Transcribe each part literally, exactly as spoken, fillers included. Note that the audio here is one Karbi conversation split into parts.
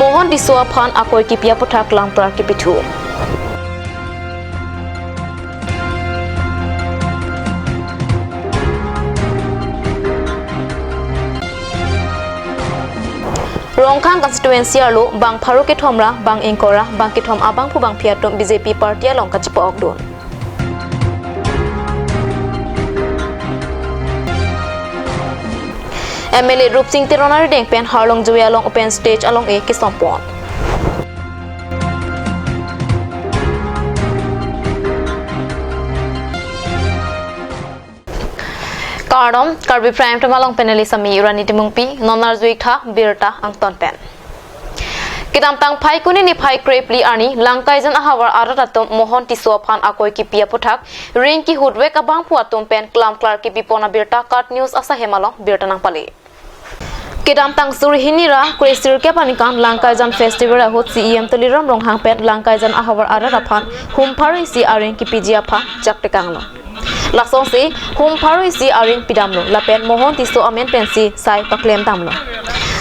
Mohon Tisso aphan akoi kipi aputhak lamklar kipithu. Rongkhang constituency arlo bang pharo kethom ra bang ingkoi ra bang kethom abangphu bangphi atum B J P party along kachipa-okdun. M L A Rupsing Teron arideng pen Harlong Joy along open stage along e kesompon. Kardom, Karbi Prime Time along pen neli Sami Rani Timungpi, non arjuik tha birta angton pen. Kedamtang Phaikuni niphai krephli arni Langkaijan ahavar arat atum Mohon Tisso aphan akoi kipi aputhak ring kihut vek abangphu atum pen klamklar kipipon abirta KAT News asahem along birta nangpale. Kedamtang suri hini ra kresirkep aningkan Langkaijan Festival ahut C E M Tuliram Ronghang pen Langkaijan ahavar arat aphan hum pharo isi aring kipiji aphan chaktekanglo. Lasonsi hum pharo isi aring pidamlo lapen Mohon Tisso amen pensi sai paklemdamlo.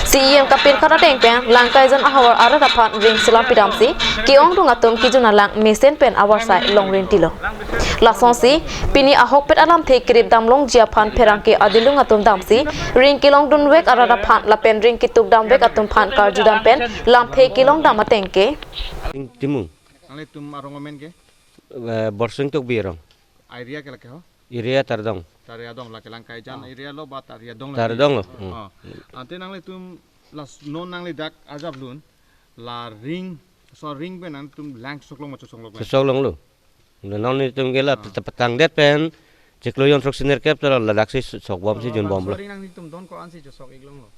C E M kapirkhat ateng pen Langkaijan ahavar arat aphan ring selam pidamsi ke-ongdung atum kejun alang mesen pen avarsai longrin tilo. Lasonsi pini ahokpet alamthe kerip damlongji aphan pherangke adilung atum damsi ring kelongdun vek arat aphan lapen ring ketuk dam vek atum aphan karjudam pen lamthe kelongdam ateng ke. Timung. Nanglitum arong amen ke? Eh, Borsing Tokbi arong. Area ke lake ho? Area Tardong. Tardong lake Langkaijan area lo ba Tardong lake? Tardong lo. Hmm. Oh. Ante nanglitum last non nangli dak ajap lun la ring, so ring pen nangtum lang sok long ma chosok long? Chosok longlo. Nangtum ke la pet-, petang det pen chiklo jon throk siner kep ta ladak si sokbomsi junbomlo. Ring nangtum don ko-ansi chosok-ik longlo?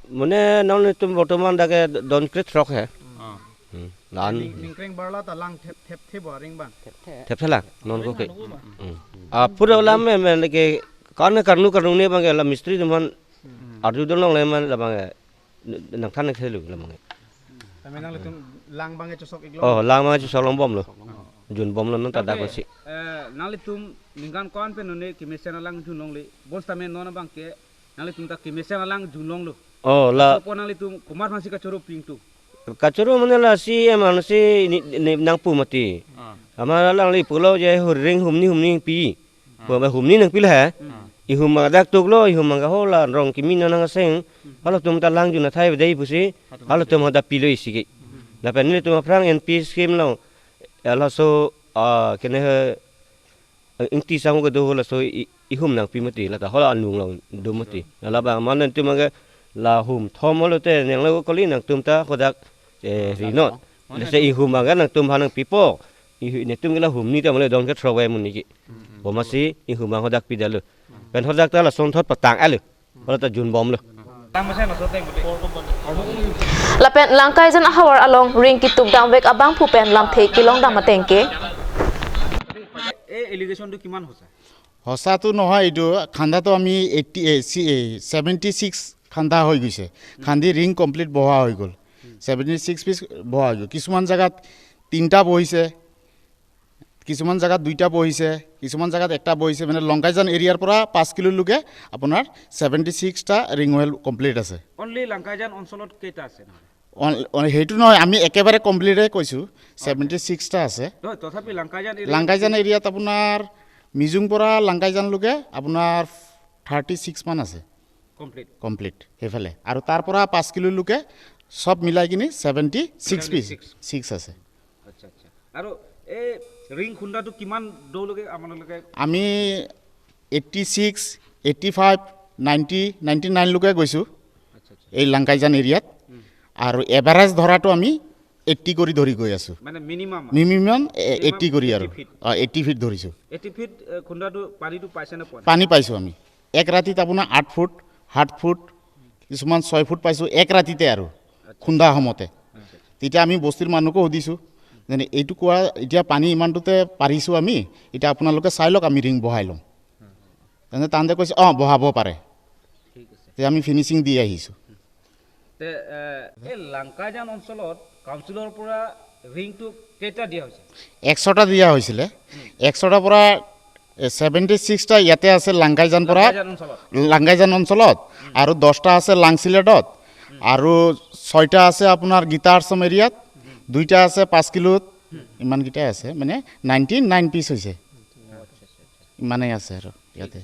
Mane nangtum bortoman dak ke don kre throk he. Hmm. Hmm. Lan. Ning, ningkreng barla ta lang thep, thep, thep bo ring ban. Thep, thep lang non ko ke. Hmm. Ah, pura lam me, me ke kan karnu karnu ne bang ke la mistri atum aphan arjudun longle man labang ke nangthan khelu labang ke. Tame nanglitum lang bang ke chosok-ik long? Oh, lang bang ke chosok longbomlo. Junbomlo non ta dak si. Eh, nanglitum ningkan ko-an pen non ne kemesen alang junlongle. Bonsitame non abang ke nanglitum ta kemesen alang junlonglo. Oh, la. Apo nanglitum komat aphansi kachoro pingtu? Kachoro mane la C E M aphansi ne, ne nangpu mati. Ah. Amat alangli pulo je hur ring humni humni pi. Ah. Pu ba humni nangpilo he. Hmm. Ihum bang dak tuklo, ihum bang ke ho la rong kimi nang aseng. Hmm. Halatum ta lang jun athai dei pusi. Halatum hadak pilo isi ke. Hmm. Lapen nelitum aphrang N P scheme lo. Laso, ah, kene he, eh, Ingti Sangho kedo ho laso i-, ihum nangpi mati, lata hola anung long do mati. Labang mane nangtum ke la hum thom lo te nanglo kali nangtum ta hadak, eh, rinot. Mane lasi ihum bang ke nangtum aphan nangpipo. Ihu netum ke la humni ta mane don ke throk vai mun niki. Hmm, hmm. Bomasi ihum bang hadak pidamlo. Hmm. Pen hadak ta lasonthot patang-etlo. Hala ta junbomlo. Lapen Langkaijan ahavar along ring ketuk dam vek abangphu pen lamthe kelongdam ateng ke. এই এলিগেশ্যনটো কিমান সঁচা? সঁচাটো নহয় এইটো, খান্দাটো আমি এইটি, এ, চি, এ, seventy six খান্দা হৈ গৈছে। খান্দি ৰিং কমপ্লিট বহোৱা হৈ গ'ল। ছেভেণ্টি ছিক্স পিচ বহোৱা হৈ গ'ল। কিছুমান জেগাত তিনিটা বহিছে, কিছুমান জেগাত দুইটা বহিছে, কিছুমান জেগাত একটা বহিছে। মানে লংকাইজান এৰিয়াৰ পৰা পাঁচ কিলোলৈকে আপোনাৰ ছেভেণ্টি ছিক্সটা ৰিং ৱেল কমপ্লিট আছে। অনলি লাংকাইজান অঞ্চলত কেইটা আছে? অন-, অন-, সেইটো নহয়, আমি একেবাৰে কমপ্লিটে কৈছোঁ, ছেভেণ্টি ছিক্সটা আছে। নহয়, তথাপি লাংকাইজান এৰিয়াত লাংকাইজান এৰিয়াত আপোনাৰ মিজুং পৰা লাংকাইজানলৈকে আপোনাৰ থাৰ্টি ছিক্স মান আছে। কমপ্লিট। কমপ্লিট সেইফালে। আৰু তাৰ পৰা পাঁচ কিলোলৈকে চব মিলাই কিনি seventy six piece, seventy six. Six আছে। আচ্ছা, আচ্ছা। আৰু এই ৰিং খুন্দাটো কিমান দূৰলৈকে আপোনালোকে? আমি eighty six, eighty five, ninety, ninety নাইনলৈকে গৈছোঁ। আচ্ছা, আচ্ছা। এই লাংকাইজান এৰিয়াত। উম। আৰু এভাৰেজ ধৰাটো আমি এইটি কৰি ধৰি গৈ আছোঁ। মানে মিনিমাম? মিনিমাম এ-, মিনিমাম এইটি কৰি আৰু। এইটি ফিট? অ, এইটি ফিট ধৰিছোঁ। এইটি ফিট, এ, খুন্দাটো পানীটো পাইছে নে পোৱা নাই? পানী পাইছোঁ আমি। এক ৰাতিত আপোনাৰ আঠ ফুট, সাত ফুট, কিছুমান ছয় ফুট পাইছোঁ এক ৰাতিতে আৰু খুন্দা সময়তে। আচ্ছা, আচ্ছা। তেতিয়া আমি বস্তিৰ মানুহকো সুধিছোঁ, যেনে এইটো কোৱা, এতিয়া পানী ইমানটোতে পাৰিছোঁ আমি, এতিয়া আপোনালোকে চাই লওক, আমি ৰিং বহাই লওঁ। তেনে তাহাঁতে কৈছে, "অ, বহাব পাৰে।" ঠিক আছে। তে আমি ফিনিচিং দি আহিছোঁ। তে, এ, এই লাংকাইজান অঞ্চলত কাউন্সিলৰ পৰা ৰিংটো কেইটা দিয়া হৈছে? একশটা দিয়া হৈছিলে। হুম। একশটাৰ পৰা, এ, ছেভেণ্টি ছিক্সটা ইয়াতে আছে লাংকাইজান পৰা, লাংকাইজান অঞ্চলত? লাংকাইজান অঞ্চলত, হুম। আৰু দহটা আছে লাংচিলেটত, হুম। আৰু ছয়টা আছে আপোনাৰ গীতা আশ্ৰম এৰিয়াত, দুইটা আছে পাঁচ কিলোত, ইমানকেইটাই আছে, মানে নাইনটি নাইন পিচ হৈছে, ইমানেই আছে আৰু ইয়াতে।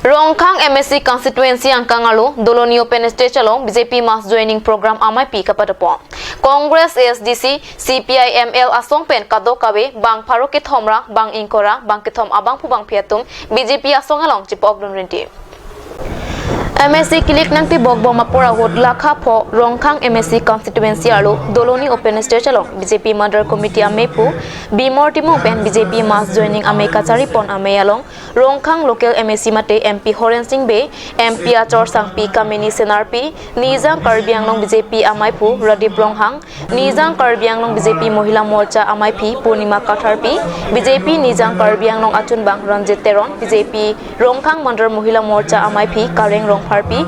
Rongkhang M A C constituency angkang arlo Doloni open stage along B J P mass joining program ameipi kapadopon. Congress, A S D C, C P I M L asong pen kadokave bang pharo kethom ra bang ingkoi ra bang kethom abangphu bangphi atum B J P asong along chepokdun rinti. M A C kilik nangtibok bom apor ahut lakha pho Rongkhang M A C constituency arlo Doloni open stage along B J P Mandal Committee ameipu Bimol Timung pen B J P mass joining amei kacharipon amei along Rongkhang local M A C mate M P Horen Sing Bey, M P Achor Sangpi Kamini Senarpi, Nijang Karbi Anglong B J P ameiphu Radip Ronghang, Nijang Karbi Anglong B J P Mohila Morcha ameiphi Purnima Katharpi, B J P Nijang Karbi Anglong achunbang Ranjit Teron, B J P Rongkhang Mandal Mohila Morcha ameiphi Kareng Rongpharpi,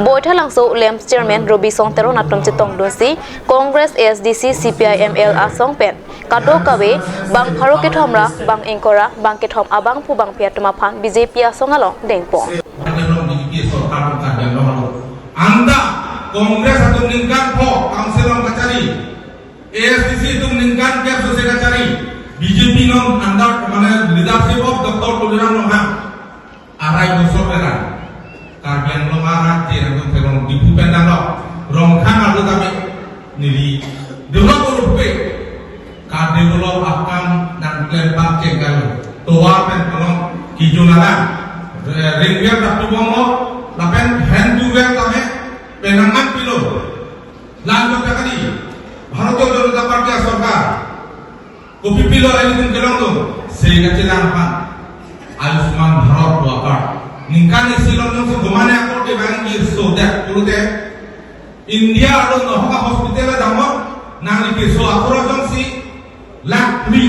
Boithalangso LAMPS Chairman Robison Teron atum chetongdunsi Congress, A S D C, C P I M L asong pen kadokave bang pharo kethom ra bang ingkoi ra bang kethom abangphu bangphi atum aphan B J P asong along dengpon. Karbi Anglong B J P sorkar tum Karbi Anglong alo. Anta Congress atum ningkan pho council along kachari, A S D C atum ningkan kep sose kachari, B J P non under mane leadership of Doctor Tuliram Ronghang arai bosor pera Karbi Anglong arat je nangtum pherong Diphu pen nanglo Rongkhang arlo tame neli develop oro pe ka develop akam nangklem bak chengkalo tovar pen kolong kijung alam ring road dap tubong lo lapen hand to well tame penang nangpilo. Lang kota kali Bharatiya Janata Party asorkar kopi pilo elitum kelong do se kachelang aphan Ayushman Bharat do apar ningkan isi long nung si gomane akor ke bang ki so dak pulote India alo nohok a hospital damot nangli keso akhor jongsi lakh phli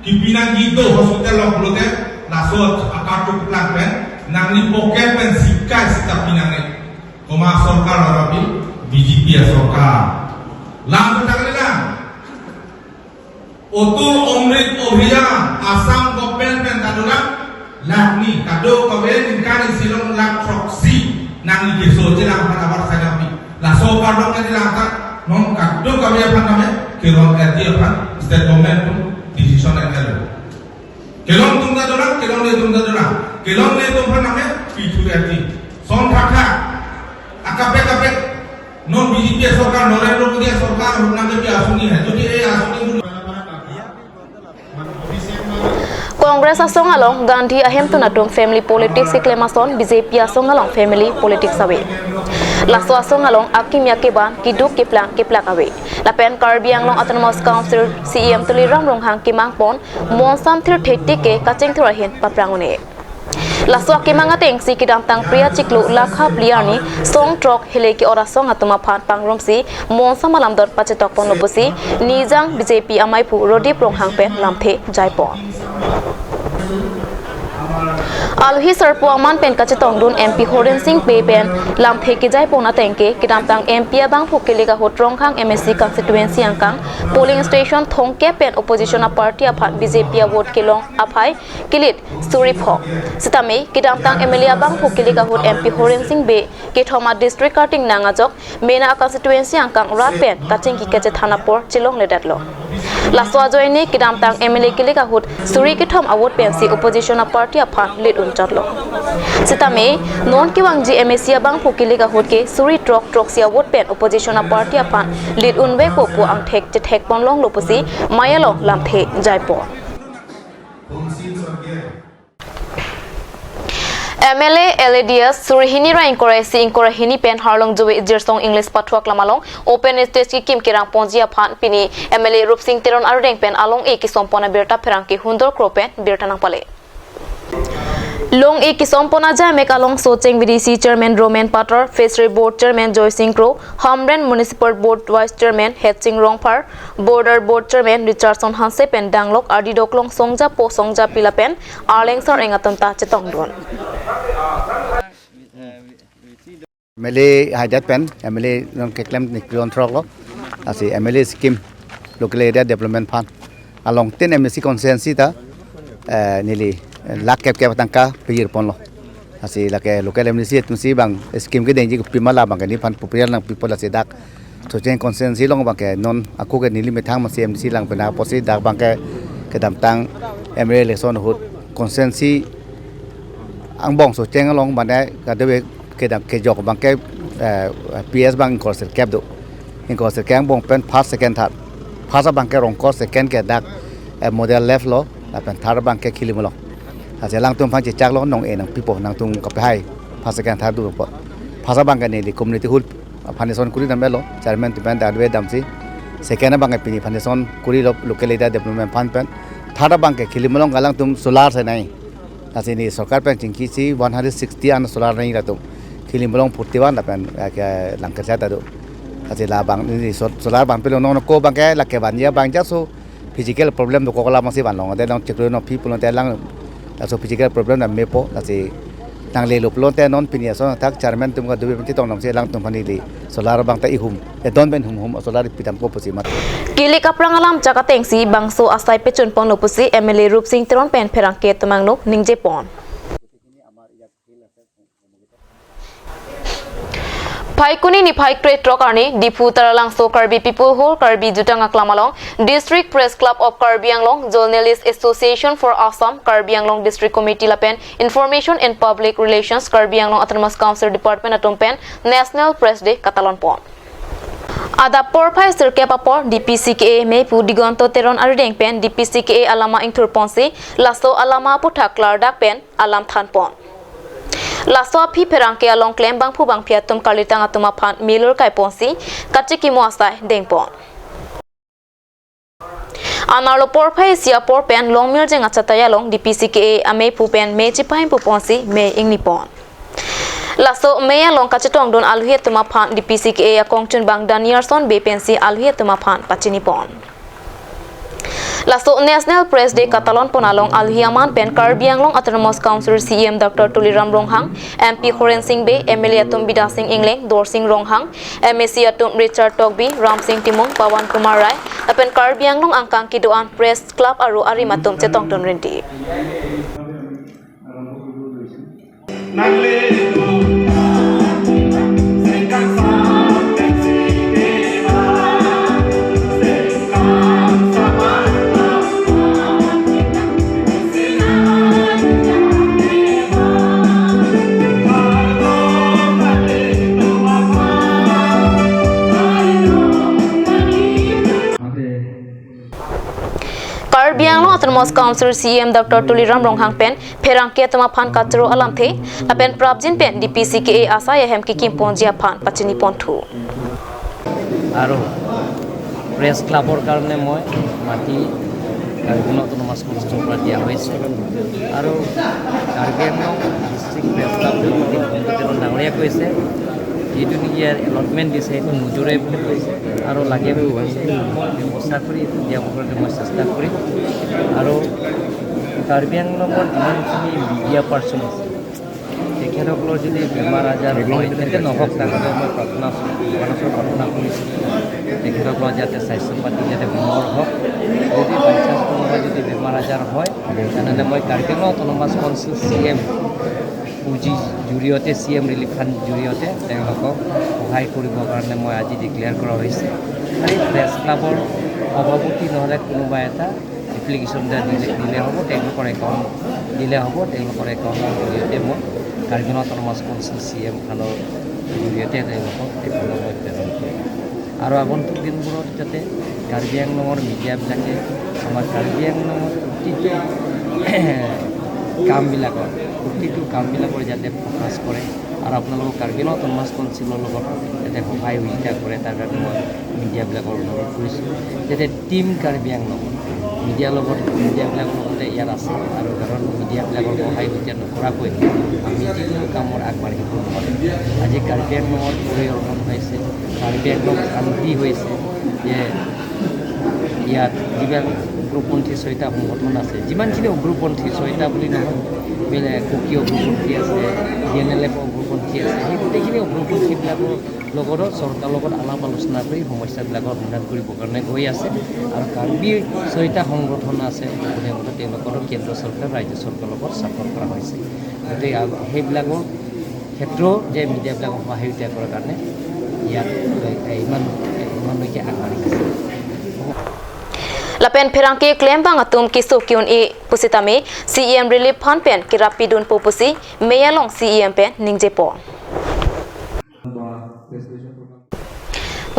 kipi nangji do hospital along pulote laso akar chuklang pen nangli pocket pen sika sika pi nangne. Komat sorkar lama pi B J P asorkar. Lang kota kali lang. Atal Amrit Abhiyan Assam government pen ta dolang lakh ni kadokave ningkan isi long lakh throksi nangli keso chelang aphan abar sai nangpi. Laso kardom nangli lang ta non kadokave aphan name kelong ati aphan state government tum decision nangkelo. Kelong atum ta dolang, kelongle atum ta dolang. Kelongle atum aphan name pithu ati. Son thakthak. Akaprek kaprek. Non B J P sorkar, Narendra Modi sorkar, hup nang J P asuni hai. Jodi e asuni hup Congress asong along Gandhi ahemtun atum family politics keklem ason B J P asong along family politics ave. Laso asong along akimia keban kiduk keplang keplak ave. Lapen Karbi Anglong Autonomous Council C E M Tuliram Ronghang kemangpon monsam thirthek tik ke kachingthur ahin paprang un-e. Laso akemang atengsi kedamtang Phre achiklo lakha phli arni song throk hele ke-ot asong atum aphan pangrumsi monsam alamdot pachetokponlo pusi Nijang B J P ameiphu Radip Ronghang pen lamthe jaipon. Alohi sarpo aman pen kachetongdun M P Horen Sing Bey pen lamthe kejaipon ateng ke kedamtang M P abangphu kilik ahut Rongkhang M A C constituency angkang polling station thomkep pen opposition a party aphan B J P a vote kelong aphai kilit suri pho. Sitame kedamtang M L A abangphu kilik ahut M P Horen Sing Bey kethom a district karting nang ajok mena a constituency angkang rat pen kachingki kachethan apor chelongledetlo. Laso ajoine kedamtang M L A kilik ahut suri kethom a vote pensi opposition a party aphan lead unchotlo. Sitame non kevangji M A C abangphu kilik ahut ke suri throk throksi a vote pen opposition a party aphan lead unvekpo pu angthek chethekpon longlo pusi mei along lamthe jaipon. M L A, L A D S, suri hini ra ingkoi ra isi ingkoi ra hini pen Harlong Juve Jirsong English Pathu Aklam along open stage kekim kerang ponji aphan pini M L A Rupsing Teron arudeng pen along-e kesompon abirta pherangke Hundor Kro pen birta nangpale. Long-e kesompon ajamek along Socheng V D C Chairman Roman Pator, Fishery Board Chairman Joysing Kro, Hamren Municipal Board Vice Chairman Hetsing Rongphar, Border Board Chairman Richardson Hanse pen danglok ardi doklong songjapo songjapi lapen arleng sareng atum ta chetongdun. M L A haidet pen M L A nang keklem ni kron throk lo. Lasi M L A scheme local area development fund along tin M A C constituency ta, eh, neli, lakh kep kep tangka pejir ponlo. Lasi lake local M D C atumsi bang scheme kedengji kopima labang ke nephan popular nangpipo, lasi dak Socheng constituency along abang ke non ako ke neli methang masi M D C lang pena apotsi dak abang ke kedamtang M L A election ahut constituency angbong Socheng along mane kadokave kedam kejok abang ke, eh, P S abang ingkoi sirkep do. Ingkoi sirkep angbong pen first, second, third. First abang ke Rongkot, second ke dak, eh, Model Left lo, lapen third abang ke Khillim along. Lasi alangtum aphan chechaklo, nong-e nangpipo, nangtum kapehai first, second, third dopo. First abang ke neli community hall aphan foundation kuri damlo, chairman atum pen dak ave damsi. Second abang ke pini foundation kurilo local area development fund pen. Third abang ke Khillim along alangtum solar si nai. Lasi neli sorkar pen chingkisi one hundred sixty an solar nai latum. Khillim along forty-one lapen, eh, ke Langkersa ta do. Lasi labang neli so-, solar vanpilo, non ako abang ke lake vanji abang jaso physical problem dokok alam si vanlong. Ante nang chiklo nangpi pulote lang, laso physical problem nang mepo, lasi nanglelo pulote non pini ason thak chairman atum kadokave pen chetong nangsi alangtum aphan neli solar abang ta ihum, edon pen humhum solar pidampo pusi mat. Kilik aphrang alam chak atengsi bangso asai pechun ponlo pusi M L A Rupsing Teron pen pherangke atum angno ningje pon. Phaikuni niphai krethrok arni Diphu Taralangso Karbi People Hall Karbi Jutang Aklam along District Press Club of Karbi Anglong, Journalist Association for Assam, Karbi Anglong District Committee lapen Information and Public Relations Karbi Anglong Autonomous Council Department atum pen National Press Day katalon pon. Adap porphai sirkep apor D P C K A mepu Digonto Teron arideng pen D P C K A alama ingthur ponsi laso alama aphuthak klardak pen alam than pon. Laso aphi pherangke along klem bangphu bangphi atum karlitang atum aphan milur kai ponsi kachikimo asai deng pon. Anerlo porphai isi apor pen Longmirjeng achatai along D P C K A amepu pen me chipahimpu ponsi me ingni pon. Laso me along kachetongdun alohi atum aphan D P C K A akongchunbang Danielson Bey pensi alohi atum aphan pachini pon. Laso National Press Day katalon pon along alohi aman pen Karbi Anglong Autonomous Council C E M Doctor Tuliram Ronghang, M P Horen Sing Bey, M L A atum Bidya Sing Engleng, Dorsing Ronghang, M A C atum Richard Tokbi, Ramsing Timung, Pawan Kumar Rai, lapen Karbi Anglong angkang kedo-an Press Club aru arim atum chetongdun rinti. Karbi Anglong Autonomous Council C E M Doctor Tuliram Ronghang pen pherangke atum aphan kachoro alamthe lapen prapjin pen D P C K A asai ahem kekim ponji aphan pachini ponthu. আৰু প্ৰেছ ক্লাবৰ কাৰণে মই মাটি কাৰ্বি আংলং অট'নমাছ কনষ্টিটুৱেঞ্চিৰ পৰা দিয়া হৈছে। আৰু কাৰ্বি আংলং ডিষ্ট্ৰিক্ট প্ৰেছ ক্লাবৰ সভাপতি ভূপেন ডাঙৰীয়াই কৈছে, যিটো নেকি ইয়াৰ এলটমেণ্ট দিছে, সেইটো নোজোৰে বুলি কৈছে। আৰু লাগে বুলি কৈছে, মই ব্যৱস্থা কৰি দিয়া, মই চেষ্টা কৰিম। আৰু কাৰ্বি আংলঙৰ যিমানখিনি মিডিয়া পাৰ্চন আছে, তেখেতসকলৰ যদি বেমাৰ আজাৰ হয়, তেন্তে নহওক, তাৰ বাবে মই প্ৰাৰ্থনা, ভগৱানৰ ওচৰত প্ৰাৰ্থনা কৰিছোঁ, তেখেতসকলৰ যাতে স্বাস্থ্য পাতি যাতে সুন্দৰ হওক। যদি বাই চান্স কোনোবা যদি বেমাৰ আজাৰ হয়, তেনেহ'লে মই Karbi Anglong autonomous council C M পুঁজিৰ জৰিয়তে, চি এম ৰিলিফ ফাণ্ড জৰিয়তে তেওঁলোকক সহায় কৰিবৰ কাৰণে মই আজি ডিক্লেয়াৰ কৰা হৈছে। খালি প্ৰেছ ক্লাবৰ সভাপতি নহ'লে কোনোবা এটা এপ্লিকেশ্যন এটা দিলে, দিলে হ'ব, তেওঁলোকৰ একাউণ্ট দিলে হ'ব, তেওঁলোকৰ একাউণ্টৰ জৰিয়তে মই Karbi Anglong autonomous council C M ফাণ্ডৰ জৰিয়তে তেওঁলোকক একাউণ্টত মই প্ৰেৰণ কৰিম। আৰু আগন্তুক দিনবোৰত যাতে কাৰ্বি আংলঙৰ মিডিয়াবিলাকে আমাৰ কাৰ্বি আংলঙৰ প্ৰতিটো কামবিলাকৰ, প্ৰতিটো কামবিলাকৰ যাতে ফ'কাছ কৰে আৰু আপোনালোকৰ কাৰ্বি আংলং অট'নমাছ কাউন্সিলৰ লগত যাতে সহায় সহযোগিতা কৰে, তাৰ কাৰণে মই মিডিয়াবিলাকক অনুৰোধ কৰিছোঁ যাতে টিম কাৰ্বি আংলং মিডিয়াৰ লগত, মিডিয়াবিলাকৰ লগতে ইয়াত আছে আৰু কাৰণ মিডিয়াবিলাকৰ সহায় সহযোগিতা নকৰাকৈ আমি যিকোনো কামত আগবাঢ়িব নোৱাৰোঁ। আজি কাৰ্বি আংলঙত পৰিৱৰ্তন হৈছে, কাৰ্বি আংলং শান্তি হৈছে, যে ইয়াত যিবিলাক উগ্ৰপন্থী ছয়টা সংগঠন আছে, যিমানখিনি উগ্ৰপন্থী, ছয়টা বুলি নহয়, বেলেগ কুকি উগ্ৰপন্থী আছে, ডি এন এল এফ উগ্ৰপন্থী আছে, সেই গোটেইখিনি উগ্ৰপন্থীবিলাকৰ লগতো চৰকাৰৰ লগত আলাপ আলোচনা কৰি সমস্যাবিলাকৰ সমাধান কৰিবৰ কাৰণে গৈ আছে। আৰু কাৰ্বি ছয়টা সংগঠন আছে, গোটেই তেওঁলোকৰো কেন্দ্ৰ চৰকাৰ, ৰাজ্য চৰকাৰৰ লগত চাপৰ্ট কৰা হৈছে। গতিকে আ-, সেইবিলাকৰ ক্ষেত্ৰত যে মিডিয়াবিলাকক সহযোগিতা কৰাৰ কাৰণে ইয়াত, এ, ইমান, ইমানলৈকে আগবাঢ়ি আছে। Lapen pherangke klembang atum keso ke-un-e pusitame C E M Relief Fund pen kerap pidunpo pusi Mei along C E M pen ningjepo.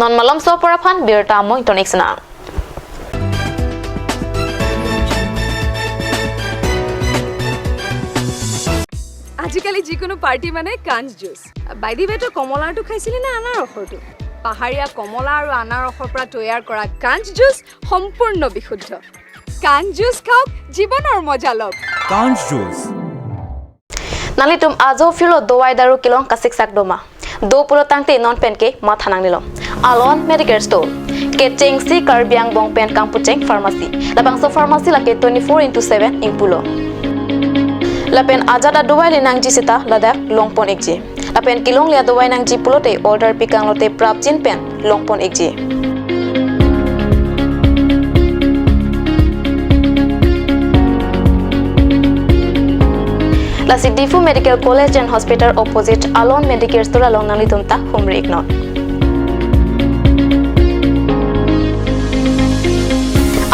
Non malomso apor aphan birta amoy ton ik sena. আজিকালি যিকোনো পাৰ্টি মানে কাঞ্চ juice. By the ৱে, তই কমলাৰটো খাইছিলি নে আনাৰসৰটো? পাহাৰীয়া কমলা আৰু আনাৰসৰ পৰা তৈয়াৰ কৰা কাঞ্চ জুচ সম্পূৰ্ণ বিশুদ্ধ। কাঞ্চ জুচ খাওক, জীৱনৰ মজা লওক। Kanj Juice. Nanglitum ajo phirlo dovai daru kelong kasiksak doma. Do pulo tangte non penke matha nangnelo. Alon Medicare Store. Kechengsi Karbi angbong pen kangpucheng pharmacy. Labangso pharmacy lake twenty-four into seven ingpulo. Lapen ajat adovai le nangji seta ladak longpon ikji. Lapen kelongle adovai nangji pulote order pikang lote prapjin pen longpon ikji. Lasi Diphu Medical College and Hospital opposite Alon Medicare Store along nanglitum ta humri iknon.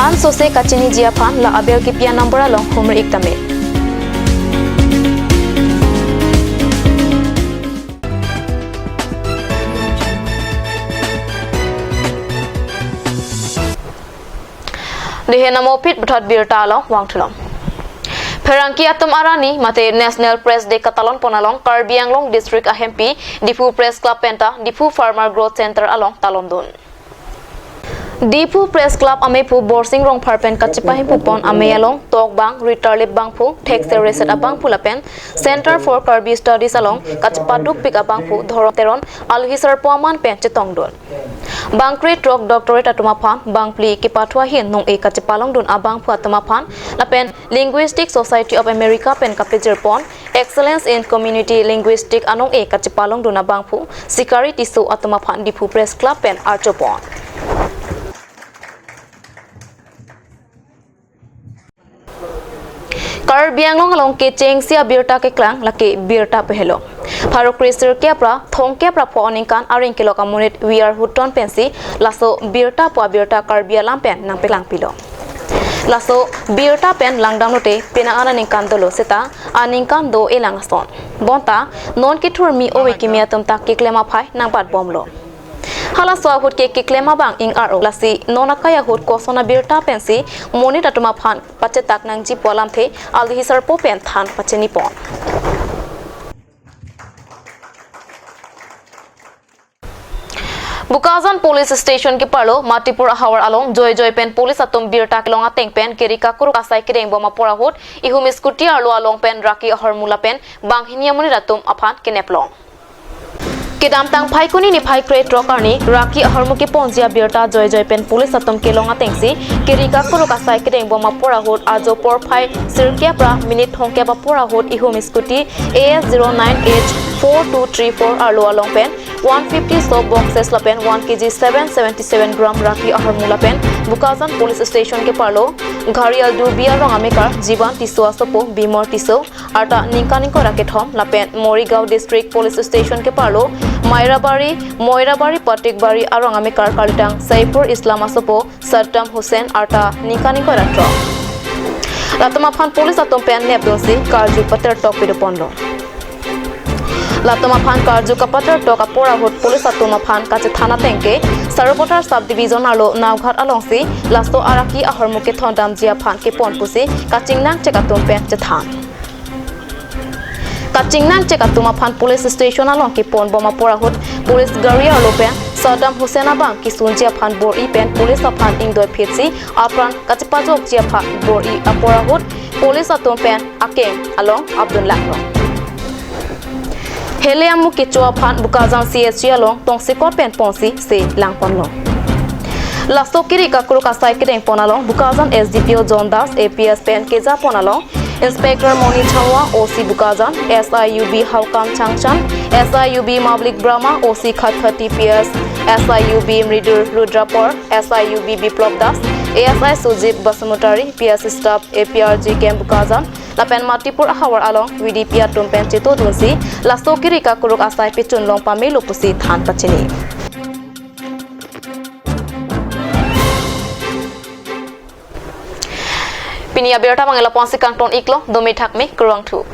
An sose kachiniji aphan la abel kipi a-number along humri ik tame. Dei he namo phit puthot birta along vangthulo. Pherangke atum arni mate National Press Day katalon pon along Karbi Anglong District ahempi Diphu Press Club penta Diphu Farmer Growth Center along talondun. Diphu Press Club amephu Borsing Rongphar pen kachepahemphu pon amei along tokbang, ritarlip bangphu, thekser reset abangphu lapen Center for Karbi Studies along kachepadukpik abangphu Dhorom Teron alohi sarpo aman pen chetongdun. Bang krethrok doctorate atum aphan bang phli kepathu ahin nong-e kachepalongdun abangphu atum aphan lapen Linguistic Society of America pen kapejirpon Excellence in Community Linguistic anong-e kachepalongdun abangphu Sikari Tisso atum aphan Diphu Press Club pen archopon. Karbi Anglong along kechengsi abirta keklang lake birta pehelo. Pharo kre sirkep ra thomkep ra pho aningkan areng kelok amonit V R Hutton pensi laso birta pu abirta Karbi alam pen nangpeklang pilo. Laso birta pen langdam lote penang an aningkan dolo seta aningkan do-e lang ason. Bonta non kethurmi ove kimi atum ta keklem aphai nangbatbomlo. Halaso ahut ke keklem abang ing-ar-o, lasi non akai ahut koson abirta pensi monit atum aphan pachetak nangji pu alamthe alohi sarpo pen than pachinipon. Bokajan Police Station keparlo Matipur ahavar along joi joi pen police atum birta kelong ateng pen kiri kakuruk asai kedeng bom apor ahut ihum scooty arlo along pen raki ahormu lapen banghini amonit atum aphan keneplong. Kedamtang Phaikuni niphai krethrok arni raki ahormu keponji abirta joi joi pen police atum kelong atengsi kiri kakuruk asai kedeng bom apor ahut ajo porphai sirkep ra minute thomkep apor ahut ihum scooty A S zero nine H four two three four arlo along pen one fifty soap boxes lapen one K G seven seventy seven gram raki ahormu lapen Bokajan Police Station keparlo Gharial Dubi arong amekar Jiban Tisso asopo Bimor Tisso arta ningkan ingkoi ra kethom lapen Morigaon District Police Station keparlo Mairabari, Moirabari Patikbari arong amekar kalitang Saiful Islam asopo Saddam Hussain arta ningkan ingkoi ra throk. Latum aphan police atum pen nepdunsi karju patertok pidoponlo. Latum aphan karju kapatertok apor ahut police atum aphan kachethan ateng ke Sarupathar Sub Division arlo Naoghat alongsi laso araki ahormu kethondamji aphan kepon pusi kachingnangchek atum pen chethan. Kachingnangchek atum aphan police station along kepon bom apor ahut police gari arlo pen Saddam Hussain abang kesunji aphan bor-i pen police aphan ingdoi phitsi apran kachepajokji aphan bor-i apor ahut police atum pen akeng along apdun langlo. Hele amu kecho aphan Bokajan C H C along tongsekot pen ponsi se langponlo. Laso kiri kakruk asai kedeng pon along Bokajan S D P O John Das, A P S pen keja pon along Inspector Moni Chawang, O C Bokajan, S I U B Haokam Changchan, S I U B Mablik Brahma, O C Khatkhati P S, S I U B Mridur Rudrapur, S I U B Biplop Das, A S I Sujit Basumatary, P S staff, A P R G Camp Bokajan lapen Matipur ahavar along V D P atum pen chetodunsi laso kiri kakruk asai pechun long pamelo pusi than pachini. Pini abirta abang lapu-ansi kangton-iklo, dome thakme, kurvangthu.